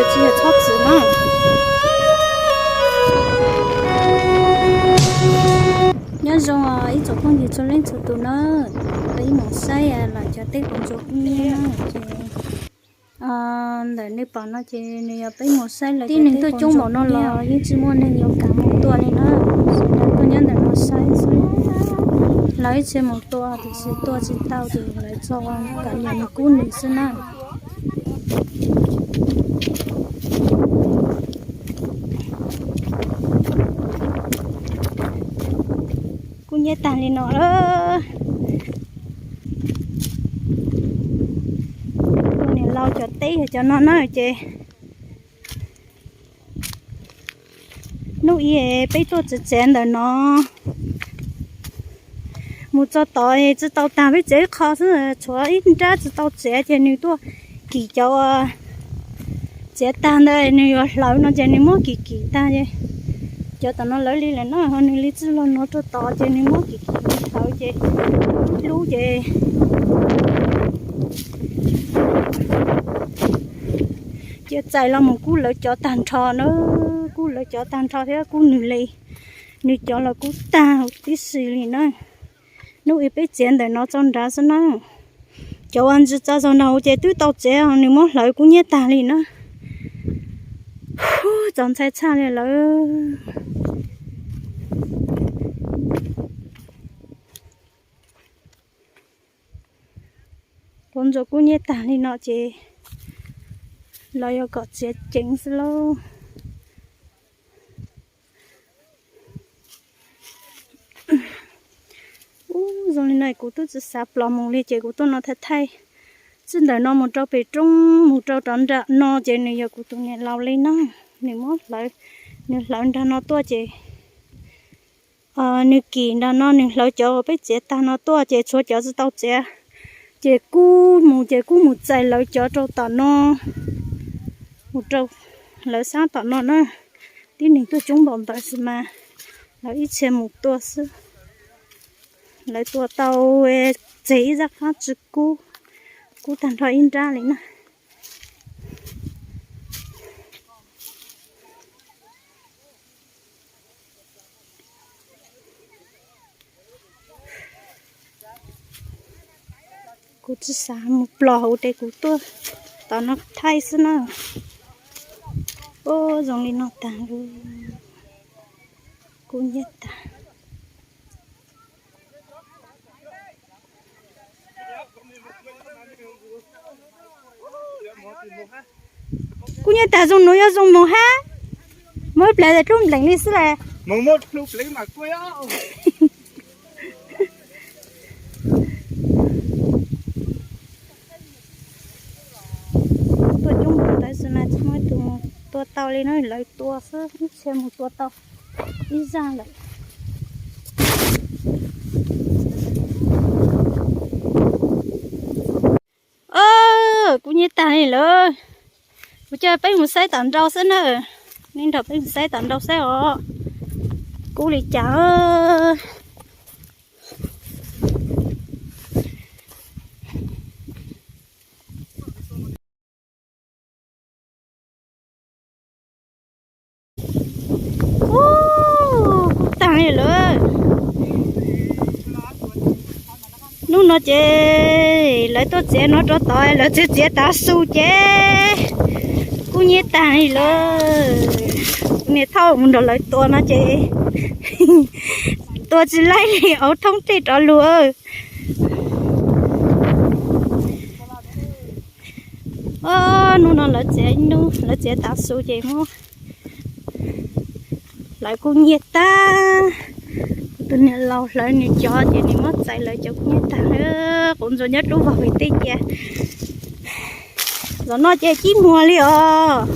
Tsis yog txhob txwm na. Nyob zoo ib tsoom phooj ywg txhua leej txhua tus na, peb mus saib lawv cov teb quav ntsuag kub hnyiab na, ces ntawm nej pom no ces nws yog peb mus saib lawv tib neeg tuaj coob npaum no los yeej tsis muaj neeg yuav kam mus tua li na. Tuaj nyob ntawm no saib xwb, lawv ib txhia mus tua tiam sis tua tsis tau ces lawv txo kom nws kub nws xwb na. Kub hnyiab tag li no lawm. Tus niam laus cov teb yog cov no na ces hnub ib peb tuaj txiav txiav ntawm no mus txog tod tsis tau tag, peb txiav ib qho xwb, tshuav ib nrab tsis tau txiav ces nws tuaj kim cov txiav tag ntawd nws yuav hlawv no ces nws muab kim kim tag ces cov tom no lawv li lawm no ho nws li txij los no rau tod ces nws muab kim kim hlawv ces hlub ces cia txais los mus kub lawv cov tag nrho na, kub lawv cov tag nrho thiab kub nws li, nws cov los kub tag huv tib si li na. Hnub ib peb txiav ntawm no txog nrad xwb na. Cov uas ntsis txog nrad ces twb tau txiav, nws muab hlawv kub hnyiab tag li na. Txaus ntshai tshaj li lawm. Quav ntsuag kub hnyiab tag li no ces los yog kom txiav ceev xwb lauj. Ub, zoo li no kuv twb tsis xav plos mus li ces kuv tuaj no thaij thaij. Txij ntawm no mus rau pem roob mus rau rov nram no ces nws yog kuv tus niam laus li na. Nws muab hlawv, nws hlawv nrag no tuaj ces nws kim nrag no nws hlawv cov uas peb txiav tag no tuaj ces tshuav cov tsis tau txiav ces kub mus ces kub mus txais lawv cov rau tom no, mus rau lawv sab tom no na. Tib neeg tuaj coob npaum ntawd xwb mas lawv ib txhia mus tua xwb. Lawv tua tau tseg ib zaj qab tsis kub, kub tag nrho ib nrab li na. Kuv tsis xav mus plos hauv ces kuv tuaj tom no thaij xwb na. Ub, zoo li no tag, kub hnyiab tag. Kub hnyiab tag zoo nuav yuav zoo moog hab. Moog ib plag dlub npleem li xwb las. Tuaj coob npaum ntawd xwb mas tsis muaj ib tug mus tua tau li na, lawv tua xwb, ib txhia mus tua tau ib zaj lawm. Kub hnyiab tag li lawm. Kuv coj peb mus saib tom nraud xwb na. Nej nrog peb mus saib tom nraud saib os. Kub li cas. Ub, kub tag li lawm. Hnub no ces lawv tuaj txiav no rau tod, lawv txiav txiav tav su ces kub hnyiab tag li lawm. Kuv niam thauj mus nrog lawv tua no ces tua tsis laib li, auv thoob tej rov lug. Hnub no lawv txiav, lawv txiav tav su ces muab hlawv kub hnyiab tag. Kuv tus niam laus hlawv nws cov ces nws muab txais lawv cov kub hnyiab tag. Quav ntsuag nyob rub vag vim tej cia. Zaum no ces cib muag li os.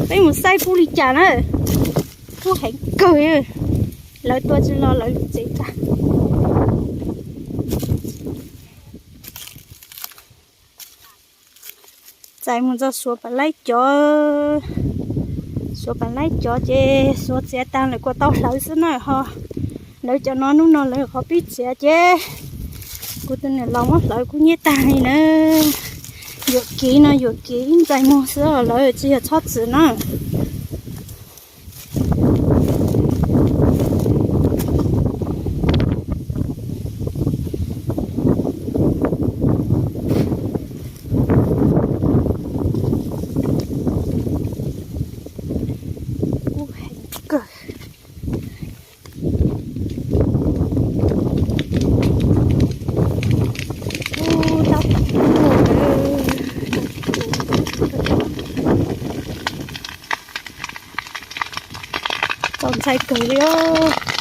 Peb mus saib pub li cas na. Pub heev kawg. Lawv tua tsis los lawv lub tsev tag. Txais mus txog Suav Pam Laib cov, Suav Pam Laib cov ces Suav txiav tag lawm kuas tau hlawv xwb na ho. Lawv cov no hnub no lawv qhov pib txiav ces kuv tus niam laus muab hlawv kub hnyiab tag li na. Yuam kev no yuam kev ib ntxais muag xwb, lawv tsis yog txhob txwm na. Kub heev kawg. Kub tab, txaus ntshai kawg li os.